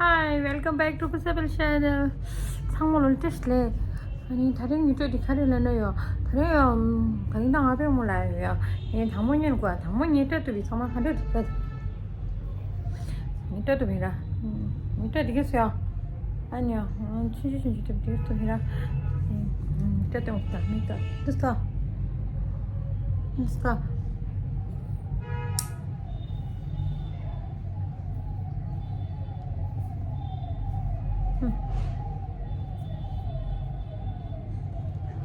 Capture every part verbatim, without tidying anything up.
Hi, welcome back to Pusabel channel. ཚང་མ་ལོ་བཀྲ་ཤིས་བདེ་ལེགས། ཨ་ནི་ད་རིང་ངའི་སྤྲོ་འདི་ག་རེ་ལབ་ན་ཡོད། ད་རིང་ཡང་ད་རིང་ད་ང་པད་མོ་ལ་ཡོད་ཡ། ངས་དང་པོ་ཉན་དགོས། དང་པོ་ངའི་སྤྲོ་ཐུབ་པའི་ཚང་མ་ག་འདྲ་འདུག་ལབ། ངའི་སྤྲོ་ཐུབ་ཡིན་ར། ངའི་སྤྲོ་འདི་གས་སོ་ཡ། ཨ་ནི་ཡང་ཆུང་ཆུང་ཆུང་ཆུང་ཐུབ་འདི་གས་ཐུབ་ཡིན་ར། སྤྲོ་ཐུབ་ད་མི་ད་འདི་ས། འདི་ས།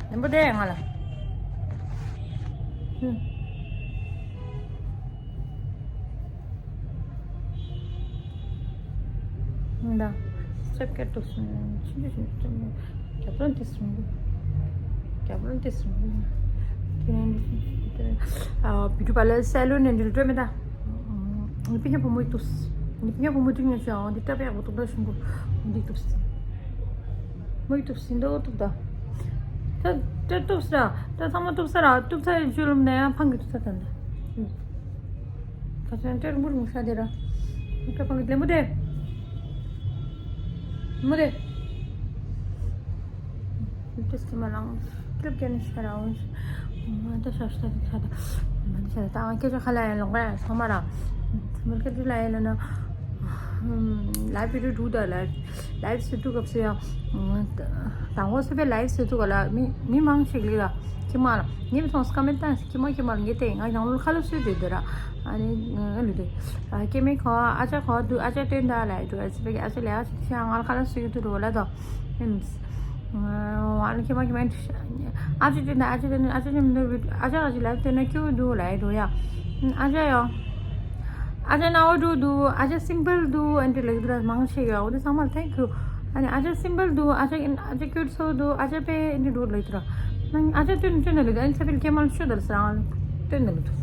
ནམ་པ་དེ་ང་ལ། ད་སེབ་ཀེ་ཏོ་སུན་ཆུང་ཆུང་ཆུང་ཆུང་། རྒྱབ་ལོན་ཏི་སུན་གུ། རྒྱབ་ལོན་ཏི་སུན་གུ། དེ་ནས་ཨ་བི་ཏུ་པ་ལ་སེ་ལོན་ནས་འདྲི་སྤྲོད་མེད་ད། ཨ་ནི་པི་ཉ་བུ་མོ་ཡི་ཏུས། ཨ་ནི་པི་ཉ་བུ་མོ་ཏུས་ཉོ་ཤོག་ཨ་འདི་སྐྲ་པ་ཡག་པོ་ཏུ་འདྲ་ཤིང་གུ། འདི་ཏུས། མོ་ཡི་ཏུས་འདི་འོ་ཏུ་ད། ད་ད་ཏུས་ར། ད་ཚང་མ་ཏུས་ར། ཏུས་ཚ་ཡི་ཇུ་ལུམ་ནས་ཡང་ཕང་གི་ཏུས་ཚ་ད་འདི། ཁ་སང་སྤྲེལ་མུར་མུ་ཤ་དེ་ར། སྤྲེལ་ཕང་གི་ལེན་པོ་དེ། མོ་དེ། ཏིས་མ་ལང་། ཀླིབ་ཀྱི་ནི་ཤ་ར་འོང་། མ་ད་ཤ་ཤ་ཤ་ད། མ་ད་ཤ་ད་ང་སྐད་ཆ་ཁ་ལ་ཡང་ལོང་པ་ཚང་མ་ར། ཚང་མར་སྐད་ཆ་ལ་ཡང་ལ་ན། ལའིབ་བི་ཌིའོ་འགྲོ་ད་ལའིབ། ལའིབ་སི་ཏུ་སྐབས་སུ་ཡང་། དང་པོ་སུ་པའི་ལའིབ་སི་ཏུ་ག་ལ་མི་མི་མང་ཞིག་ལི་ལ། ཁྱི་མ་ལ་ངེད་མི་ཚོང་ཀ་མེད་ཏང་ཁྱི་མ་ཁྱི་མ་ལ་ངེད་དེ་ང་ཡང་ལོ་ཁ་ལ་སུ་དེ་དེ་ར། ཨ་ནི་ཨ་ལུ་དེ། ཨ་སྐྱེ་མེད་ཁོ་ཨ་ཅག་ཁོ་དུ་ཨ་ཅག་སྟོན་ད་ལ་དུ་ཨ་ཙི་པའི་ཨ་ཅག་ལས་ཨ་ཅག་ཤ་ང་ལ་ཁ་ལ་སུ་དུ་རོ་ལ་དོ། ཨ་ནི་ཁྱི་མ་ཁྱི་མ་ཨ་ཅག་སྟོན་ད་ཨ་ཅག་སྟོན་ཨ་ཅག་ཉམས་དུ་ཨ་ཅག་ཨ་ཅག་ལ་སྟོན་ན་ཁྱི་དུ་ལ་དོ་ཡ། ཨ་ཅག་ཡོ། ཨ་ཅག་ན་འོ་འགྲོ་འདུག་ཨ་ཅག་སིམ་པལ་འདུག་ཨ་འདྲ་ལེགས་འདུག་ར་མང་ཆེ་ཡོད་འོ་འདི་ཚང་མར་thank you། ཨ་ནི་ཨ་ཅག་སིམ་པལ་འདུག་ཨ་ཅག་ཨ་ཅག་ཀྱུ་ཊི་སོ་འདུག་ཨ་ཅག་པེ་ཨ་འདྲ་འགྲོ་ལེགས་འདུག་ར། ཨ་ཅག་སྟོན་སྟོན་ན་ལེགས་འདུག་ཨ་ནི་ཚ་པིལ་ཀེ་མལ་ཤོད་དལ་སང་སྟོན་ན་ལེགས་འདུག་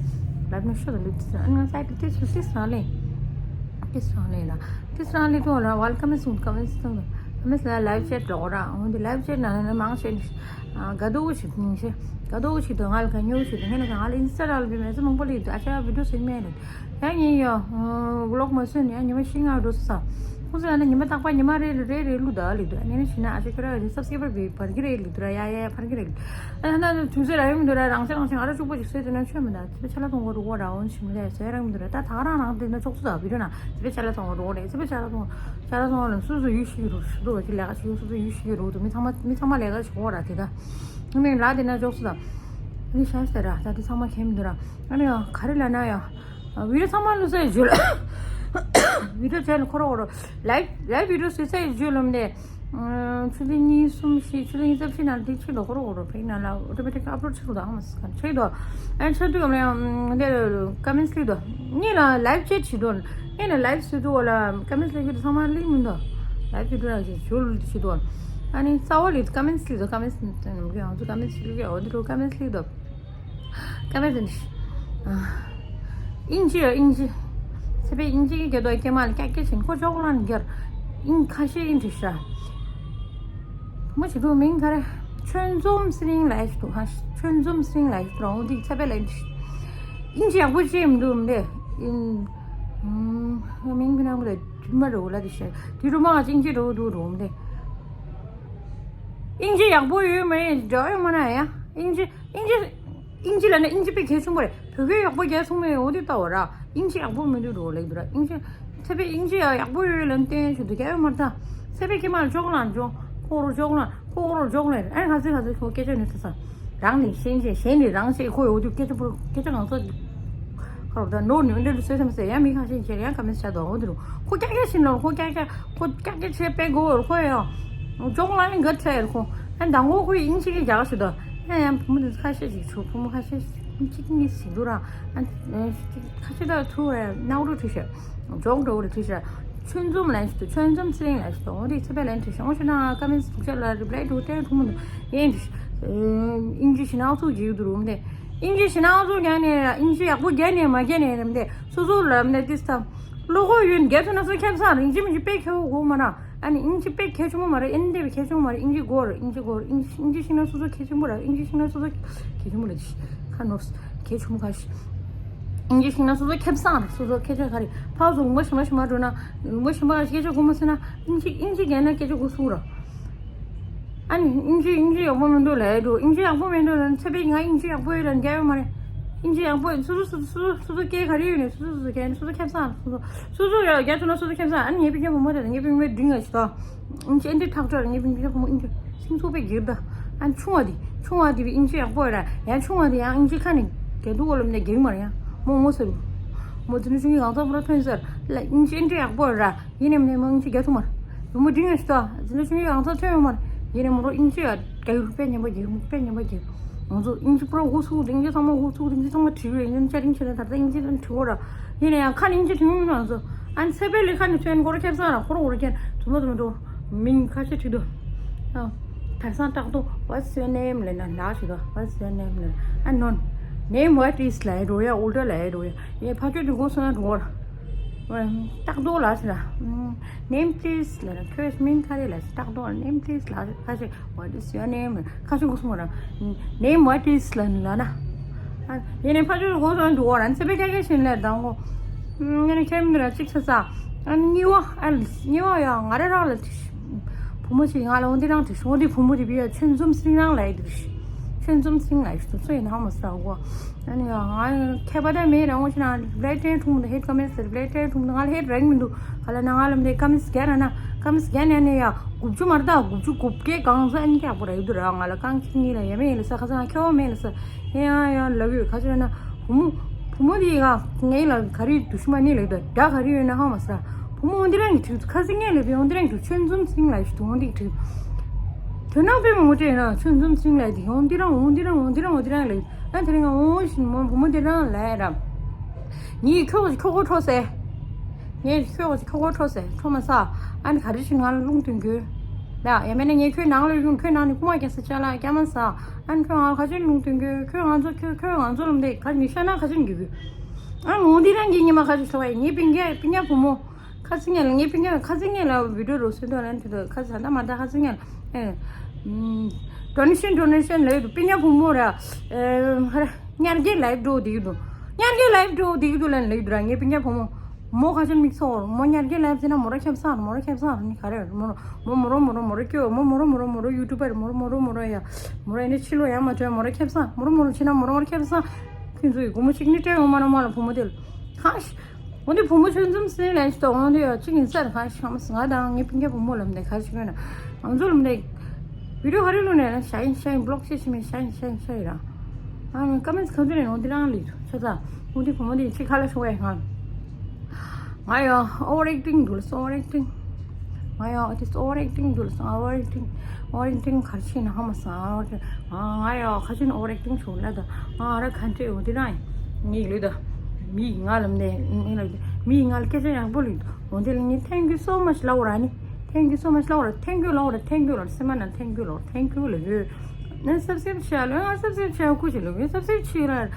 ལབ་ན་ཤོད་དལ་ལེགས་འདུག་ཨ་ནི་ང་ཚ་པིལ་ཏི་སུ་ཏི་སང་ལེ། ཏི་སང་ལེ་ལ་ཏི་སང་ལེ་ཏོ་ལ་ཝེལ་ཀམ་སུང་ཀམ་སུང་ཀམ་སུང་ལ་ལའིབ་ཆེ་ཊི་འགྲོ་ར་འོ་འདི་ལའིབ་ཆེ་ཊི་ན་ན་མང་ཆེ་ནི། དགའ་སྡུག་ཞིག་ཉིན་ཤས། དགའ་སྡུག་ཞིག་དང་ང་ལ་དགའ་ཉོ་ཞིག་དང་ངས་ལ་ང་ལ་ཨིན་སི་ཊ་ལ་བི་མེ་ཚོ་མང་པོ་ལི་ཨ་ཅག་བི་ཌིའོ་སིན་མེ་ལ་ཡང་ཉིན་ཡོ་ཝི་ལོག་མ་སོན་ཡང་ཉི་མ་ཤི་ང་འགྲོ་ས། ཁོང་ཚོ་ཡང་ན་ཉི་མ་རྟག་པ་ཉི་མ་རེ་རེ་རེ་ལུ་ད་ལི་དུ་ཨ་ནི་ནི་ཤི་ན་ཨ་ཅག་ཁྱོད་ར་རེ་སབ་སི་ཀེ་ར་བི་བར་གི་རེ་ལི་དུ་ར་ཡ་ཡ་ཡ་བར་གི་རེ་ལི། ཨ་ན་ན་ཐུང་ཚེ་ར་ཡོང་དུ་ར་རང་ཚེ་རང་ཚེ་ང་ར་གཅུག་པོ་ཞིག་སོས་དེ་ན་ཆོས་མི་ད་ཚེ་ཆ་ལ་ཐོང་གོ་རུ་གོ་ར་འོན་ཞིག་མི་རེ་སོས་རང་མི་དུ་ར་ད་ད་ག་རང་རང་དེ་ན་ཆོག་ཚུ་ད་བི་ཌིའོ་ན་ཚེ་ཆ་ལ་ཐོང་གོ་རུ་གོ་རེ་ཚེ་ཆ་ལ་ཐོང་ཆ་ལ་ཐོང་ལ་སུ་སུ་ཡུ་ཤི་རུ་ཤི་རུ་བ་ཅི་ལས་ཀ་ཤི་སུ་སུ་ཡུ་ཤི་རུ་དུ་མི་ཚང་མ་མི་ཚང་མ་ལས་ཀ་ཤི་གོ་ར་དེ་ད། ངས་ལ་དེ་ན་འཇོག་སུ་དང་། ནི་ཤ་ཤ་ར་ད་དེ་ཚང་མ་ཁྱེར་མི་འདུག་ར། ཨ་ནི་ཡང་ག་རེ་ལ་ན་ཡང་། བི་ཌིའོ་ཚང་མ་ལུས་ས་ཡི་བརྗོད་ལ། བི་ཌིའོ་བྱས་ལ་ཁོ་ར་འོ་རོ། ལའིབ་ལའིབ་བི་ཌིའོ་བཟོས་ས་ཡི་བརྗོད་ལམ་ནས། ཆུ་ཚོད་གཉིས་གསུམ་བཞི་ཆུ་ཚོད་གཉིས་རྩ་བཞི་ནང་དེ་ཕྱིར་ལོག་ཁོ་ར་འོ་རོ་ཕེག་ན་ལ་ཨོ་ཏོ་མེ་ཊིག་ཨབ་ལོཌ་ཕྱིར་ལོག་ཨ་མ་སི་ཁན་ཕྱིར་ལོག་ཨ་ནི་ཕྱིར་དུ་ཡོང་ལ་ཡང་དེ་ཀ་མེན་སི་ལི་དོ། ངས་ལ་ལའིབ་ཆེ་བྱེད་དོ། ངས་ལ་ལའིབ་བཟོས་དུས་འོ་ལ་ཀ་མེན་སི་ལི་གི་ཚང་མ་ལིང་མི་འདུག་ལའིབ་བི་ཌིའོ་ལ་ཞིག་ཞུ་ལུ་བྱེད་དོ། ཨ་ནི་རྩ་བ་ལི་ཀ་མེན་སི་ལི་དོ་ཀ་མེན་སི་ལི་ང་ཚོ་ཀ་མེན་སི་ལི་གི་འོ་འདི་རུ་ཀ་མེན་སི་ལི་དོ། ཀ་མེན་སི་ལི། ཨིན་ཇི་ཡ་ཨིན་ཇི། སེ་པའི་ཨིན་ཇི་གི་རྒྱལ་དོ་ཀེ་མ་ལ་ཀྱག་ཀྱག་བྱིན་ཁོ་ཅོག་ལ་འགྱུར། ཨིན་ཁ་ཤས་ཨིན་དྲི་ཤ། མོ་ཞིག་འགྲོ་མིང་ག་རེ། ཆོས་འཛོམས་སི་རིང་ལ་ཞིག་འདུག་ཧ། ཆོས་འཛོམས་སི་རིང་ལ་ཞིག་འདུག་འོ་འདི་ཚ་པའི་ལ་ཡིན། ཨིན་ཇི་ཡག་པོ་ཅིག་མི་འདུག་འདི་ཨིན། ཨུམ། མིང་གི་ནང་མི་ལ་དུ་མ་འགྲོ་ལ་དེ་ཤ། དུ་རུ་མ་ཨིན་ཇི་འགྲོ་འདུག་འགྲོ་འདི། ཨིན་ཇི་ཡག་པོ་ཡོད་མེད་འདྲ་ཡོད་མ་ན་ཡ། ཨིན་ཇི་ཨིན་ཇི། ཨིན་ཇི་ལ་ནི་ཨིན་ཇི་པའི་གལ་ཆུང་པོ་རེད། བོད་སྐད་ཡག་པོ་རྒྱག་ཚུགས་མེད་འོ་དེ་ལྟ་བ་ར། ཨིན་ཇི་ཡག་པོ་མི་འདུག་འགྲོ་ལེགས་འདུག་ར། ཨིན་ཇི། ཚེ་པའི་ཨིན་ཇི་ཡག་ཡག་པོ་ཡོད་ལན་བསྟན་ཞུ་འདུག་རྒྱ་ཡོད་མ་རེད་ད། ཚེ་པའི་ཀྱེ་མ་ལ་ཅོག་ལ་ཅོག་ཁོ་རོ་ཅོག་ལ་ཁོ་རོ་ཅོག་ལ་ཨ་ཁ་ཚེ་ཁ་ཚེ་ཁོ་སྐད་ཆ་ནི་ཚེ་ས། རང་ནི་ཤེས་བྱས་གཞན་ནི་རང་ཤེས་ཁོ་ཡོད་དུས་སྐད་ཆ་པོ་སྐད་ཆ་གང་ས། ཁ་རོ་ད་ནོར་ནི་འདྲ་ལུ་སོས་སམ་སེ་ཡང་མི་ཁ་ཤས་ཁྱེར་ཡང་ཁ་མི་ཤ་དོ་འོ་དེ་རུ་ཁོ་ཀྱག་ཀྱག་ཤིན་ལོར་ཁོ་ཀྱག་ཀྱག་ཁོ་ཀྱག་ཀྱག་ཆེ་པེ་གོ་ཁོ་ཡང་ཅོག་ལ་ཡང་ག་ཚེ་ཁོ་ཨ་མདང་གོ་ཁོ་ཨིན་ཇི་གི་རྒྱག་ཞུ་དོ། ཨ་ཡང་བུ་མོ་དེ་ཁ་ཤས་ཤིག་ཆུ་བུ་མོ་ཁ་ཤས་ཤིག་གཅིག་གཉིས་ཤིག་འདུག་ར། ཨ་ཁ་ཤས་ད་ཐུ་ཨ་ནག་རུ་ཐུ་ཤ་ཇོག་འགྲོ་རུ་ཐུ་ཤ་ཆུན་འཛོམས་ལན་ཞིག་ཏུ་ཆུན་འཛོམས་ཚེ་རིང་ལན་ཞིག་ཏུ་འོ་དེ་ཚེ་པའི་ལན་ཐུ་ཤ་འོ་ཤ་ན་ཀ་མེན་སི་ཐུག་ཤ་ལ་རི་པ་ལའི་འགྲོ་ཏན་ཐུ་མོ་འདུག་ཡན་ཨིན་ཇི་ཤི་ནག་ཚུགས་ཀྱི་ཡུ་དུ་རུ་མ་དེ་ཨིན་ཇི་ཤི་ནག་ཚུགས་རྒྱ་ནས་ཨིན་ཇི་ཡག་པོ་རྒྱ་ནས་མ་རྒྱ་ནས་རམ་དེ་སོ་སོ་ལ་རམ་དེ་ཏིས་ཏམ་ལོ་གོ་ཡུན་རྒྱ་ཚུ་ན་སོ་ཁྱད་ས་རིང་ཇི་མི་ཇི་པེ་ཁེ་བོ་གོ་མ་ན། ཨ་ནི་ཨིན་ཇི་པེ་གལ་ཆུང་མོ་མ་རེད། ཨིན་དེ་བས་གལ་ཆུང་མོ་མ་རེད། ཨིན་ཇི་གོ་རེད། ཨིན་ཇི་གོ་རེད། ཨིན་ཇི་ཨིན་ཇི་ཤེས་ན་སོ་སོ་གལ་ཆུང་མོ་རེད། ཨིན་ཇི་ཤེས་ན་སོ་སོ་གལ་ཆུང་མོ་རེད། ཁ་ནོར་གལ་ཆུང་མོ་ཁ་ཤས། ཨིན་ཇི་ཤེས་ན་སོ་སོ་ཁེ་བཟང་རེད། སོ་སོ་སྐད་ཆ་ག་རེ་ཕར་ཚུར་ངོ་ཤེས་མ་ཤེས་མ་འགྲོ་ན། ངོ་ཤེས་མ་སྐད་ཆ་གོ་མ་ཟེར་ན་ཨིན་ཇི་ཨིན་ཇི་རྒྱག་ན་སྐད་ཆ་གོ་སུ་ར། ཨ་ནི་ཨིན་ཇི་ཨིན་ཇི་ཡག་པོ་མི་འདུག་ལབ་འགྲོ། ཨིན་ཇི་ཡག་པོ་མི་འདུག་ལབ་ན་ཚེ་འཕེལ་གྱིས་ང་ཨིན་ཇི་ཡག་པོ་ཡོད་ལབ་རྒྱག་ཡོད་མ་རེད། ཨིན་ཇི་ཡག་པོ་ཡོད། སོ་སོ་སོ་སོ་སོ་སོ་སྐད་ག་རེ་ཡོད་ནས་སོ་སོ་སོ་སོ་རྒྱག་ནས་སོ་སོ་ཁེ་བཟང་། སོ་སོ་སོ་སོ་ཡག་རྒྱག་ཐུབ་ན་སོ་སོ་ཁེ་བཟང་། ཨ་ནི་ངའི་སྤུན་ཀྱག་བུ་མོ་དེ་དང་ངའི་སྤུན་ཀྱག་བུ་མོ་འདི་ང་ཞིག་དང་། ཨིན་ཇི་ཨེ་འདྲ་ཐག་ཆོད་རེད། ངའི་སྤུན་ཀྱག་བུ་མོ་ཨིན་ཇི་སིང་ཚུགས་པའི་སྒེར་ད། ཨ་ནི་ཆུང་བ་དེ་ཆུང་བ་དེ་བའི་ཨིན་ཇི་ཡག་པོ་ཡོད་ར། ཡང་ཆུང་བ་དེ་ཡང་ཨིན་ཇི་ཁ་ནས་རྒྱག་འདུག་གོ་ལབ་ནས་རྒྱག་མ་རེད། ཡང་མོ་ངོ་ཟེར། མོ་འཛིན་གྲྭ་ཆུང་ངུའི་གང་ཚང་མོ་ར་ཐོན་ཟེར་ལ་ཨིན་ཇི་ཨེ་འདྲ་ཡག་པོ་ཡོད་ར། ཡིན་ནའི་མིན་ནའི་མོ་ཨིན་ཇི་རྒྱག་ཐུབ་མ་རེད། བུ་མོ་འདི་ང་ཞིག་དང་འཛིན་གྲྭ་ཆུང་ངུའི་གང་ཚང་ཐོན་ཡོད་མ་རེད། ཡིན་ནའི་མོ་རང་ཨིན་ཇི་ཡ་རྒྱ་ཡུལ་དཔེ་ཉམས་པ་རྒྱག་མོ་དཔེ་ཉམས་པ་རྒྱག་ང་ཚོ་ཨིན་ཇི་པུ་རོ་འུ་ཚུགས་ཏེ་ཨིན་ཇི་ཚང་མ་འུ་ཚུགས་ཏེ་ཨིན་ཇི་ཚང་མ་བྲིས་ཡོད། ཨིན་ཇི་ཅ་རིང་བྱས་ནས་ད་ལྟ་ཨིན་ཇི་ཚང་བྲིས་ཡོད་ར། ཡིན་ན་ཡང་ཁ་ནས་ཨིན་ཇི་ཐོན་མི་འདུག་ང་ཚོ། ཨ་ནི་ཚེ་འཕེལ་ལི་ཁ་ནས་ཐོན་སྐོར་ཁེ་བཟང་ར་ཁོ་ར་འུར་ཁན་དུ་མ་དུ་མ་འགྲོ། མིང་ཁ་ཤས་བྲིས་འདུག་ཨ། དར་སང་སྟག་རྡོ། What's your name? ལབ་ན་ལགས་ཞུ་དོ། What's your name? ལབ་ན། ཨ་ནོན། Name what is? ལབ་འགྲོ་ཡ་ཨོལ་ཏྲ་ལབ་འགྲོ་ཡ། ངས་ཕ་ཆོས་དུ་གོ་སོང་ན་འགྲོ་བ། སྟག་རྡོ་ལགས་ཞུ་ལ། Name please? ལབ་ན་ཁྱོད་མིང་ག་རེ་ལབ་ཞུ། སྟག་རྡོ། Name please? ལགས་ཁ་ཤས། What is your name? ཁ་ཤས་གོ་སོང་ང་ར། Name what is? ལབ་ན་ལབ་ན། ཨ་ཡིན་ནའི་ཕ་ཆོས་གོ་སོང་འདུག་འོ་ར་ཚེ་འཕེལ་ཀྱག་ཀྱག་བྱས་ནས་དང་གོ། ངས་ནི་ཁྱེད་མི་ར་གཅིག་ཆ་ས། ཨ་ནི་གཉིས་པ་ཨ་གཉིས་པ་ཡང་ང་རེ་རང་ལ་དྲིས། བུ་མོ་ཞིག་ང་ལ་འོ་འདི་རང་དྲིས། འོ་འདི་བུ་མོ་དེ་བི་ཡ་ཆོས་འཛོམས་སེང་རང་ལ་ཡི་དྲིས། ཆོས་འཛོམས་སེང་ལ་ཡི་དྲིས་སུ་ཡིན་ཧ་མ་ས་གོ། ཨ་ནི་ཡང་ང་མཁས་པ་ད་མེད་རང་ངོ་ཤེས་ན་རི་པ་ལའི་སྤྲད་ཐུབ་མི་འདུག་ཧེད་ཀ་མེད་ཟེར་རི་པ་ལའི་སྤྲད་ཐུབ་མི་འདུག་ང་ལ་ཧེད་རང་མི་འདུག་ག་ལ་ན་ང་ལ་མི་འདུག་ཀ་མེད་སི་རྒྱ་ན་ན་ཀ་མེད་སི་རྒྱ་ན་ནས་ཡ་དགུ་བཅུ་མ་རེད་ད་དགུ་བཅུ་དགུ་བརྒྱ་གང་ཟེར་ཨ་ནི་ཀྱག་པོ་ར་ཡོད་དུ་ར་ང་ལ་རྐང་གཅིག་གཉིས་ལ་ཡ་མེད་ལ་ས་ཁ་སང་ཁྱོ་མེད་ལ་ས། ཡང་ཡང་ལབ་ཡོད། ཁ་ཆེ་ན་བུ་མོ་བུ་མོ་དེ་ཡ་ངའི་ལ་ག་རེ་འདུག་ཤི་མ་ནི་ལབ་ད་ད་ག་རེ་ཡོད་ན་ཧ་མ་ས། བུ་མོ་འོ་འདི་རང་གི་དུས་ཁ་སང་ངས་ལབ་པའི་འོ་འདི་རང་གི་དུས་ཆོས་འཛོམས་སེང་ལ་ཞུ་དུ་འོ་འདི་གི་དུས། དོན་དག་དཔེ་མང་པོ་སྤྲད་ན་ཆོས་འཛོམས་སེང་ལ་དེ་འོ་འདི་རང་འོ་འདི་རང་འོ་འདི་རང་འོ་འདི་རང་ལབ་ཡོད། ཨ་དེ་རིང་ང་འོ་ཞིན་མོ་བུ་མོ་དེ་རང་ལབ་ར། ངས་ཁྱོ་ཁྱོ་གོ་འཕྲོ་ཟེར། ངས་ཁྱོད་ཀྱི་ཁྱོ་གོ་འཕྲོ་ཟེར་འཕྲོ་མ་ས། ཨ་ནི་ག་རེ་ཞིག་ང་ལ་རླུང་བཏོན་རྒྱུ། ལ་ཡ་མེད་ན་ངས་ཁྱོད་ནང་ལ་ཡོང་ཁྱོད་ནང་ནས་རྐུ་མ་རྒྱག་ས་ཅ་ལག་རྒྱ་མ་ས། ཨ་ནི་ཁྱོད་ང་ལ་ག་ཅི་རླུང་བཏོན་རྒྱུ་ཁྱོད་ང་ཚོ་ཁྱོད་ཁྱོད་ང་ཚོ་ལ་འདི་ག་ནི་ཤ་ན་ག་ཅི་འགྱུར་རྒྱུ། ཨ་ངོ་འདི་རང་གི་ཉི་མ་ག་ཅི་ཤོ་བ་ཡི་ངའི་སྤུན་ཀྱག་སྤུན་ཀྱག་བུ་མོ། ཁ་ཚིག་ངན་ལ་ངའི་སྤུན་ཀྱག་ཁ་ཚིག་ངན་ལ་བི་ཌིའོ་རོ་སུ་དོ་ལན་དུ་ཁ་ཚིག་ད་མ་ད་ཁ་ཚིག་ངན་ལ་ཨེ། ཌོ་ནེ་ཤན་ཌོ་ནེ་ཤན་ལ་ཡོད་དུ་སྤུན་ཀྱག་བུ་མོ་ར་ཨེ། ཉར་གྱི་ལའིབ་འགྲོ་བསྡད་ཀྱི་འདུག་ཉར་གྱི་ལའིབ་འགྲོ་བསྡད་ཀྱི་འདུག་ལབ་ནས་ལབ་ཀྱི་འདུག་ར། ངའི་སྤུན་ཀྱག་བུ་མོ་མོ་ཁ་ཆེན་མིག་ཚོར་མོ་ཉར་གྱི་ལའིབ་ཟེར་ན་མོ་ར་ཁེབས་སང་མོ་ར་ཁེབས་སང་ནི་ག་རེ་མོ་མོ་རོ་མོ་རོ་མོ་རོ་སྐྱོ་མོ་མོ་རོ་མོ་རོ་མོ་རོ་ཡུ་ཊུབ་པར་མོ་རོ་མོ་རོ་མོ་རོ་ཡ་མོ་རོ་ཡ་ནི་ཕྱི་ལོ་ཡ་མ་ཐོན་མོ་ར་ཁེབས་སང་མོ་རོ་མོ་རོ་ཕྱི་ན་མོ་རོ་མོ་ར་ཁེབས་སང་ཁྱོད་ཚོ་ཡི་སྒོ་མོ་གཅིག་ནི་སྤྲད་འོང་མ་ན་མ་ལ་བུ་མོ་དེ་ལ་ཧ་ཤི། འོ་འདི་བུ་མོ་ཆོས་འཛོམས་སེང་ལན་ཞིག་ཏུ་འོ་འདི་ཡ་གཅིག་ཡིན་ས་རེད། གང་ཤེས་མ་སོང་ང་དང་ངའི་སྤུན་ཀྱག་བུ་མོ་ལབ་འདི་ག་རེ་ཞིག་ཡོད་ན་ང་ཚོ་ལབ་འདི་བི་ཌིའོ་ག་རེ་ལུག་ནས་ན་ཤ་ཡིན་ཤ་ཡིན་བི་ལོག་བྱེད་ཤི་མེད་ཤ་ཡིན་ཤ་ཡིན་ཤ་ཡིན་ར། ཨ་ནི་ཀ་མེན་ཊི་གང་དུ་ནས་འོ་འདི་རང་ལས་ཆ་ཚ་འོ་འདི་བུ་མོ་འདི་ཅིག་ཁ་ལ་ཤོག་ཡ་ང་ང་ཡ་ཨོ་ཝར་ཨེག་ཊིང་འདུག་ལ་སོ་ཨོ་ཝར་ཨེག་ཊིང་། ང་ཡང་ཨ་ཏི་ཨོ་ཝར་ཨེག་ཊིང་འདུག་ལ་སོང་། ཨོ་ཝར་ཨེག་ཊིང་། ཨོ་ཝར་ཨེག་ཊིང་ག་རེ་བྱས་ན་ཧ་མ་སོང་། ཨོ་ཝར་ཨེག་ཊིང་། ང་ང་ཡང་ཁ་ཆེན་ཨོ་ཝར་ཨེག་ཊིང་བྱུང་ལ་ད་ང་ང་ར་ག་འདྲས་འོ་དེ་རང་ཡིན། ངའི་ལུས་ད་མིས་ང་ལ་མནན་ངའི་ལ་མིས་ང་ལ་སྐད་ཆ་ཡག་པོ་ལུས་འོ་དེ་ལ་ངས་thank you so much ལབ་འོ་ར་ནི། thank you so much ལབ་འོ་ར། thank you ལབ་འོ་ར། thank you ལབ་འོ་ར། སེམས་མ་ན་thank you ལབ་འོ་ར། thank you ལབ་ཡོད། ནས་སབ་སི་ཀ་རབ་བྱས་ལོ། ང་སབ་སི་ཀ་རབ་བྱས་ཁུ་ཆེ་ལོ། ངས་སབ་སི་ཀ་རབ་བྱས་ར།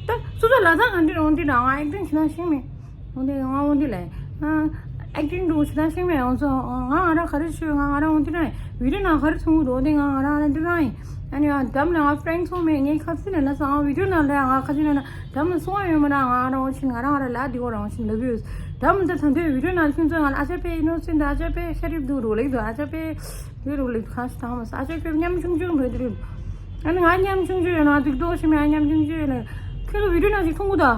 ད་སོ་སོ་ལ་ད་ག་འདྲས་འོ་འདི་ན་ང་ཨེག་ཊིང་བྱེད་ན་ཤེས་མེད། འོ་དེ་ང་འོ་དེ་ལས། ཨ་ཨེག་ཊིང་འགྲོ་ཆུ་དང་ཤིང་མེད་ཡོང་ཚོ། ང་ང་རང་ག་རེ་ཆུ་ང་ང་རང་འོ་དེ་རང་ཡིན། བི་ཌིའོ་ནང་ག་རེ་ཚོང་འགྲོ་དེ་ང་ང་རང་རང་དེ་རང་ཡིན། ཨ་ནི་ང་འགྲམ་ལ་ང་ཕྲེང་ཚོང་མེད། ངའི་ཁ་ཚིག་ནས་ལ་ས་ང་བི་ཌིའོ་ནང་ལ་ང་ཁ་ཚིག་ནས་ལ་འགྲམ་ལ་སོང་བ་ཡོད་མ་ར། ང་རང་འོ་ཆིན་ང་རང་ར་ལ་དེ་གོ་རང་འོ་ཆིན་ལབ་ཡོད། འགྲམ་ལ་ད་ད་འདོད་བི་ཌིའོ་ནང་ཁྱོད་ཚོ་ང་ལ་ཨ་ཅག་པེ་ནོ་སིན་ད་ཨ་ཅག་པེ་ཤ་རིབ་དུ་རོ་ལེགས་དུ་ཨ་ཅག་པེ་དུ་རོ་ལེགས་དུ་ཁ་ཤི་ད་ཧ་མ་ས་ཨ་ཅག་པེ་ཉམ་ཆུང་ཆུང་འདོད་དུ་རིབ། ཨ་ནི་ང་ཉམ་ཆུང་ཆུང་ཡོད་ན་སྡིག་ཏོ་ཞིག་མེད། ཨ་ཉམ་ཆུང་ཆུང་ཡོད་ན་ཁྱོད་ཚོ་བི་ཌིའོ་ནང་ཞིག་མཐོང་གི་ད།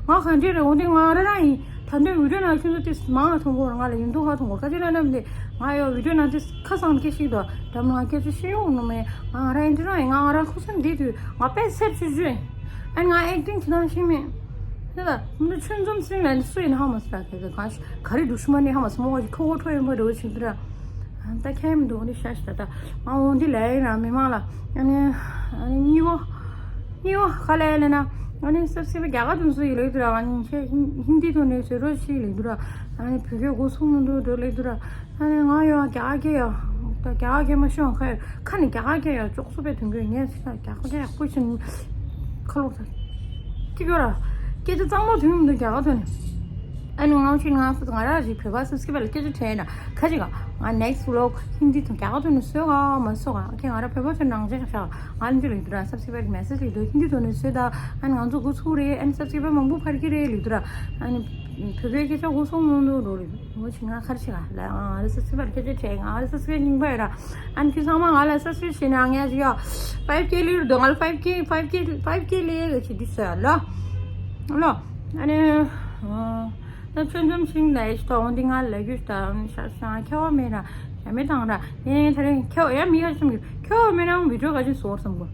ང་གང་འདྲས་རེད། འོ་དེ་ང་རང་རང་ཡིན། ད་འདོད་བི་ཌིའོ་ནང་ཁྱོད་ཚོ་དེ་མང་ལ་མཐོང་གི་རེད། ང་ལ་ཡིན་མདོག་ཁ་མཐོང་གི་རེད། ཁ་ཅིག་ལ་ནམ་དེ་ང་ཡོད་བི་ཌིའོ་ནང་དེ་ཁ་སང་སྐད་ཤིག་ད་འགྲམ་ང་སྐད་ཆ་ཤེས་ཡོང་ནོ་མེད། ང་རང་ཡིན་དེ་རང་ཡིན། ང་ང་རང་ཁུ་སིམ་བསྡད་དུས་ང་དཔེ་སེར་ཆུ་ཆུ་ཡིན། ཨ་ནི་ང་ཨེག་ཊིང་བྱེད་སྟངས་ཤེས་མེད། དེ་ལ་མི་འདུག་ཆུ་འཛོམས་སེང་ལ་ནི་སུ་ཡིན་ཧ་མ་སི་ར། ག་ག་ག་ག་རེ་འདུག་ཤི་མ་ནི་ཧ་མ་སི་མོ་ག་ཅིག་ཁོ་ཁོ་ཁྲོ་ཡིན་པ་འདྲ་བོ་ཅིག་འདུག་ར། ད་ཁྱད་མི་འདུག་འདི་ཤ་ཤི་ད་ད་ང་འོང་འདི་ལས་ཡིན་ར་མི་མང་ལ། ཨ་ནི་ཨ་ནི་གཉིས་པོ་གཉིས་པོ་ག་ལས་ལས་ན་ཨ་ནི་སབ་སི་ཀ་རབ་རྒྱ་གར་དུ་སུ་ཡིན་ལས་འདུག་ར། ཨ་ནི་ཁྱེད་ཧིན་དི་ཐོག་ནས་བཟོས་རོགས་ཞིག་ལས་འདུག་ར། ཨ་ནི་བོད་སྐད་གོ་སོང་མི་འདུག་འགྲོ་ལས་འདུག་ར། ཨ་ནི་ང་ཡོང་རྒྱ་གར་སྐད་ཡ། ད་རྒྱ་གར་སྐད་མ་ཤེས་ཡོང་ཁ་ཡོད་ཁ་ནས་རྒྱ་གར་སྐད་ཡ་ཅོག་སོ་པའི་དོན་གོས་ངས་ཤེས་ན་རྒྱ་གར་སྐད་ཡག་པོ་ཤེས་ནས་ཁ་ལོག་ད་ཅི་ཡོད་ར། སྐད་ཆ་གཙང་མ་དོན་མི་འདུག་རྒྱ་གར་ཐོག་ནས། ཨ་ནི་ང་ཆེ་ང་ང་ར་རི་བོད་པ་སབ་སི་ཀི་རབ་ལ་སྐད་ཆ་དྲན་ན་ཁ་ཅིག་ག་ང་next vlog ཧིན་དི་དང་རྒྱ་གར་ཐོག་ནས་བཟོས་ག་མ་བཟོས་ག་ཁྱེད་ང་ར་བོད་པ་ཚོ་ནང་ཆེ་ཤག་ཤག་ང་འདི་ལ་འདུག་ར་སབ་སི་ཀི་རབ་མེ་སེ་ཇི་ལ་འདུག་ཧིན་དི་ཐོག་ནས་བཟོས་ད། ཨ་ནི་ང་ཚོ་འགོ་ཚུགས་རེད། ཨ་ནི་སབ་སི་ཀི་རབ་མང་པོ་འཕར་གི་རེད་ལ་འདུག་ར། ཨ་ནི་བོད་པའི་སྐད་ཆ་འགོ་ཚུགས་མང་འདུག་རོ་རེད། ངོ་ཆེ་ང་ཁར་ཆེ་ག་ལ་ང་ར་སབ་སི་ཀི་རབ་སྐད་ཆ་དྲན་ང་ར་སབ་སི་ཀི་རབ་རྙིང་པ་ཡོད་ར། ཨ་ནི་ཁྱེད་ཚང་མ་ང་ལ་སབ་སི་ཀི་རབ་བྱས་ན་ངས་ཅིག་ཡ་five K ལི་རུ་འདུག་ང་ལ་five K five K five K ལི་ག་ཅིག་འདི་ཟེར་ལོ། ལོ། ཨ་ནི། ད་ཆོས་འཛོམས་ཤིང་ལ་ཡིས་ཏོ་འོང་འདི་ང་ལ་རྒྱུ་ད་ཤ་ཤ་ཁྱེད་བ་མེད་ན་ཡ་མེད་དང་ར་ཡིན་ཡིན་ད་རེ་ཁྱེད་བ་ཡ་མི་ཡ་ཤམ་གི་ཁྱེད་བ་མེད་ན་བི་ཌིའོ་ག་ཅིག་བཟོ་བར་བསམ་གོ་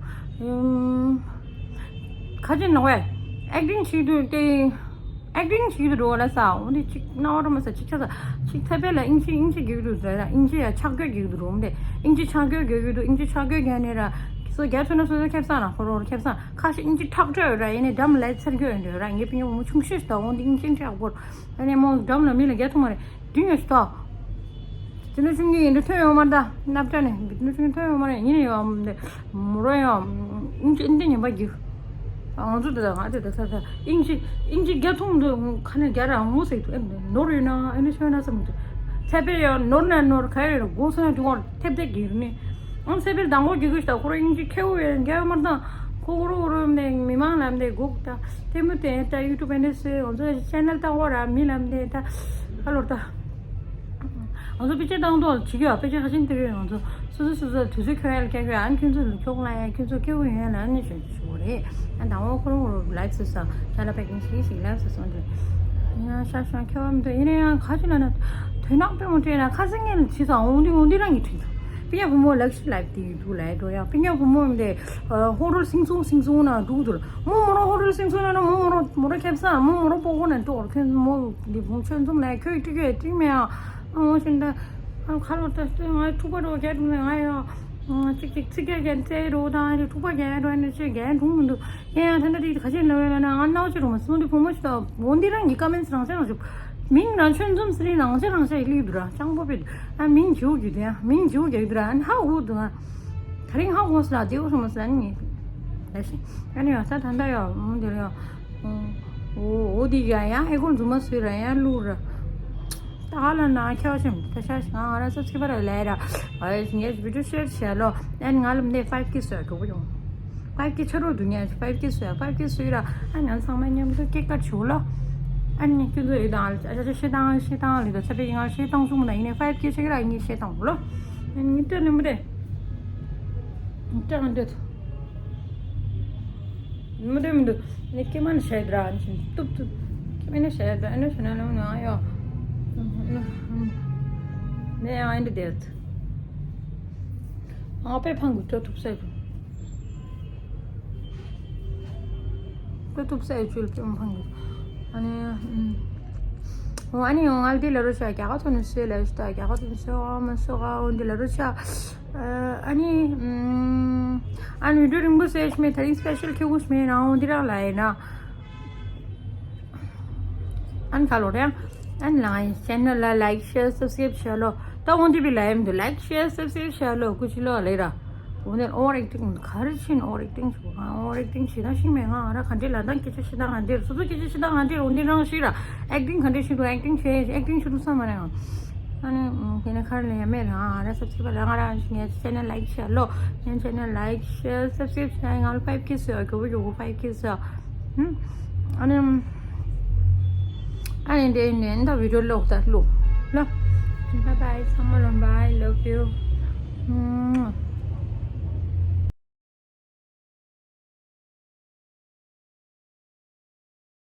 ཁ་ཅིག་ནོ་བས་ཨེག་ཊིང་བྱེད་དུས་ཏེ་ཨེག་ཊིང་བྱེད་དུ་འགྲོ་བ་ལ་ས་འོང་འདི་གཅིག་ན་བ་ར་མ་ས་གཅིག་ཆ་ས་གཅིག་ཐ་པེ་ལ་ཨིན་ཇི་ཨིན་ཇི་རྒྱུག་དུ་ཟེར་ད་ཨིན་ཇི་ཡ་ཆག་སྐྱོད་རྒྱུག་དུ་རུང་འདི་ཨིན་ཇི་ཆག་སྐྱོད་རྒྱུག་དུ་ཨིན་ཇི་ཆག་སྐྱོད་རྒྱག་ནས་ར་སོ་རྒྱ་ཚོ་ན་སོ་སོ་ཁེབས་ས་ན་ཧོ་རོ་ཁེབས་ས། ཁ་ཤས་ཨིན་ཇི་ཁྲག་སྤྲོད་ཡོད་ར་ཡིན་ནའི་འགྲམ་ལ་ཚར་གྱི་ཡོད་འདྲ་ར་ངའི་སྤུན་ཉོ་བུ་མོ་ཆུང་ཤོས་ཤིག་དང་འོང་འདི་ཨིན་ཇི་ཨིན་ཇི་ཡག་པོ་ཨ་ནི་མོ་འགྲམ་ལ་མི་ལ་རྒྱ་ཐུག་མ་རེད་འདི་ཉོ་ཤི་ཐོག་དེ་ནས་ཆུང་གི་ཡིན་འདྲ་ཐོན་ཡོང་མ་ད་སྣབས་ཁྲ་ནས་དེ་ནས་ཆུང་གི་ཐོན་ཡོང་མ་རེད་ཡིན་ནའི་ཡོང་འདི་མོ་རོ་ཡོང་ཨིན་ཇི་ཨིན་ཇི་ཉན་པ་རྒྱུ། ང་ཚོ་དེ་དང་ང་དེ་དང་ཚ་ཚ་ཨིན་ཇི་ཨིན་ཇི་རྒྱ་ཐུང་འདུག་ཁ་ནས་རྒྱ་ར་ངོ་ཟེར་འདུག་ཨེ་ནོར་ཡོད་ན་ཨེ་ནི་ཤོད་ན་བསམ་འདུག་ཚད་པས་ཡང་ནོར་ན་ནོར་ག་ཡོད་ན་སྒོ་སོང་ཡང་དུ་བར་ཐེབས་ཐེབས་ཀྱི་རུ་ནི། ཨང་སེ་པེར་དང་པོ་རྒྱུ་གུ་ཞིག་ཁོ་རང་ཨིན་ཇི་ཁེའུ་ཡོད་རྒྱ་ཡོད་མར་དང་ཁོ་ཁོ་རོ་ཁོ་རོ་ནས་མི་མང་ལ་འདས་སྒུག་ད་ཐེ་མུ་དེ་ད་ཡུ་ཊུབ་ཨེ་འདྲ་སོས་ང་ཚོ་ཆེ་ནལ་བཏང་བ་ར་མི་ལ་འདས་ད་ཧ་ལོར་ད། ང་ཚོ་དཔེ་ཆ་བཏང་ཐོག་བྱེད་ཀྱི་ཡོད་དཔེ་ཆ་ཁ་ཆེན་སྟེར་ཡོད་ང་ཚོ་སོ་སོ་སོ་སོ་དུས་ཚོད་ཁྱོད་ཡར་ལ་སྐྱེལ་ཁྱོད་ཨ་ནི་ཁྱོད་ཚོ་ལ་ཁྱོད་ལ་ཡ་ཁྱོད་ཚོ་སྐྱེ་བོ་ཡོད་ལ་ཨ་ནི་ཞོད་ཞུ་བ་རེད། ཨ་དང་བོ་ཁོ་རང་ལའེབ་བཟོས་ས་ཁྱ་ལ་པེ་ཀིང་ཞིག་ཞིག་ལའེབ་བཟོས་སོང་དུས་ཡང་ཤ་ཤ་ཁྱོད་བ་མི་འདུག་ཡིན་ན་ཡང་ཁ་ཆུ་ལ་ན་དོན་དག་དཔེ་མོ་སྤྲད་ན་ཁ་སང་ངས་ལ་བྱས་ཙང་འོང་དུས་འོང་དུས་རང་གི་དྲན་འདུག་པི་ཉ་བུ་མོ་ལག་ཤི་ལའེབ་དེ་ཡི་འདུག་ལའེབ་འགྲོ་ཡང་པི་ཉ་བུ་མོ་འདི་ཧོ་རོལ་སིང་སོང་སིང་སོང་ན་འདུག་འདུག་མོ་མོ་རང་ཧོ་རོལ་སིང་སོང་ན་མོ་མོ་རང་མོ་རང་ཁེབས་ས་མོ་མོ་རང་པོ་གོ་ན་འགྲོ་ཁྱོད་མོ་འདི་བུ་ཆོས་འཛོམས་ལ་ཁྱོད་ཀྲིག་ཡོད་ཀྲིག་མེད་ཨང་། ཨང་ཤིན་ད་ཨང་ཁ་ལོ་ད་ང་ཐུག་པ་རོ་རྒྱ་དྲུག་ནས་ང་ཡང་ཅིག་ཅིག་ཚིག་རྒྱ་རྒྱ་ཚེ་རོ་དང་ཨ་ནི་ཐུག་པ་རྒྱ་རོ་ཨ་ནི་ཆོས་རྒྱ་འགྲུང་མི་འདུག་ཡང་ཡང་ད་ལྟ་དེ་ཁ་ཆེན་ལ་ཡོད་ལ་ན་ང་ནའོ་ཅི་རུང་མ་སོང་དེ་བུ་མོ་ཞིག་ད་འོ་འདི་རང་གི་ཀ་མེན་སི་རང་ཤ་རང་ཤ་མིང་རང་ཆོས་འཛོམས་སི་རིང་རང་ཤ་རང་ཤ་ཡི་ལིབ་འདུག་ར་ཅང་པོ་པེ་ཨ་མིང་བྱིའུ་རྒྱུ་དེ་ཡང་མིང་བྱིའུ་རྒྱ་ཡི་འདུག་ར་ཨ་ནི་ཧ་འུ་འདུག་ཨ། ད་རིང་ཧ་གོ་སོང་ལ་དེ་འུ་སོང་མ་སོང་ཨ་ནི་ངས་ད་ཤི་ཨ་ནི་ཡང་ད་ད་ད་ཡང་འོ་འདི་ལ་ཡང་འོ་འོ་འདི་ཡ་ཡང་ཨེ་གོ་འཛུམ་མ་སོས་ར་ཡང་བླུག་ར། ད་ཧ་ལ་ན་ཁྱོད་ཤིམ་ད་ཤ་ཤི་ང་ང་ར་སབ་སི་ཀི་རབ་ལས་ར་ཨ་ངས་བི་ཌིའོ་ཤེར་བྱས་ལོ་ཨ་ནི་ང་ལ་འདི་ཕའིབ་ཀི་སོ་གོ་བོ་ཡོང་ཕའིབ་ཀི་ཆ་རོགས་འདུག་ངས་ཕའིབ་ཀི་སོ་ཕའིབ་ཀི་སོས་ར་ཨ་ང་ཚང་མ་མཉམ་དུ་ཀེག་ཀ་ཆུ་ལོ་ཨ་ནི་ཁྱོད་ཚོ་ཡི་དང་ཨ་ཅག་ཤེ་དང་ཤེ་དང་ལི་ད་ཚ་པེ་ཡི་ང་ཤེ་དང་གསུངས་ན་ཡིན་ནས་ཕའིབ་ཀི་ཆ་གི་ར་ངས་ཤེ་དང་ལོ་ཨ་ནི་ཏེ་ལི་མི་རེད། ཏེ་ང་འདོད། མི་འདོད་མི་འདོད། ནི་ཀེ་མ་ནི་ཤ་ཡི་དྲ་ཨ་ནི་ཤིན་ཏུབ་ཏུབ། ཀེ་མ་ནི་ཤ་ཡི་དྲ་ཨ་ནི་ཤ་ན་ལ་ང་ཡོ། ནི་ཡང་ཨ་འདི་དེ། ང་པེ་ཕང་གི་ཏོ་ཐུབ་ས་གི། ཏོ་ཐུབ་ས་ཡི་ཆུལ་ཀེ་མ་ཕང་གི། ཨ་ནི། འོ་ཨ་ནི་ཡོང་ང་འདི་ལ་རོ་ཤ་རྒྱ་གར་ཚོ་ནི་སོས་ལ་ཤ་རྒྱ་གར་ཚོ་ནི་སོས་ཨ་མ་སོས་ཨ་འོ་འདི་ལ་རོ་ཤ། ཨ་ནི། ཨ་ནི་བི་ཌིའོ་རིང་པོ་བཟོས་ཤི་མེད་ད་རིང་སི་པེ་ཤལ་ཁྱེད་ཀུ་ཤི་མེད་ན་འོ་འདི་རང་ལ་ཡིན་ན། ཨ་ནི་ཁ་ལོ་རེད། ཨ་ནི་ལ་ཡིན་ཆེ་ནལ་ལ་ལའིག་ཤེར་སབ་སི་ཀི་རབ་བྱས་ལོ། ད་འོ་འདི་བི་ལ་ཡིན་འདུག་ལའིག་ཤེར་སབ་སི་ཀི་རབ་བྱས་ལོ་ཀུ་ཤི་ལོ་ལེ་ར། འོ་འདི་ཨོ་ར་ཨེག་ཊིང་ག་རེ་ཕྱིན་ཨོ་ར་ཨེག་ཊིང་བྱུང་ཨ་ཨོ་ར་ཨེག་ཊིང་བྱེད་ན་ཤིང་མེད་ང་ང་ར་ག་འདྲེ་ལ་དང་སྐད་ཆ་བཤད་སྟངས་ག་འདྲེ་སོ་སོ་སྐད་ཆ་བཤད་སྟངས་ག་འདྲེ་འོ་འདི་རང་ཤིག་ར་ཨེག་ཊིང་ག་འདྲེ་བྱེད་འདུག་ཨེག་ཊིང་བྱེད་ཨེག་ཊིང་བྱེད་འདུག་བསམ་མ་རེད་ཨ། ཨ་ནི་དེ་ནས་ཁར་ལ་ཡ་མེད་རང་ཨ་ར་སབ་སི་ཀི་རབ་རང་ཨ་ར་ངའི་ཆེ་ནལ་ལའིག་ཤེར་ལོ། ངའི་ཆེ་ནལ་ལའིག་ཤེར་སབ་སི་ཀི་རབ་བྱས་ང་ལ་ཕའིབ་ཀི་སོ་གོ་བོ་ཡོ་གོ་ཕའིབ་ཀི་སོ། ཨ་ནི་ཨ་ནི་དེ་ནས་ད་བི་ཌིའོ་ལོག་ད་ལོ། ལོ། Bye bye ཚང་མ་ལོ། Bye, love you.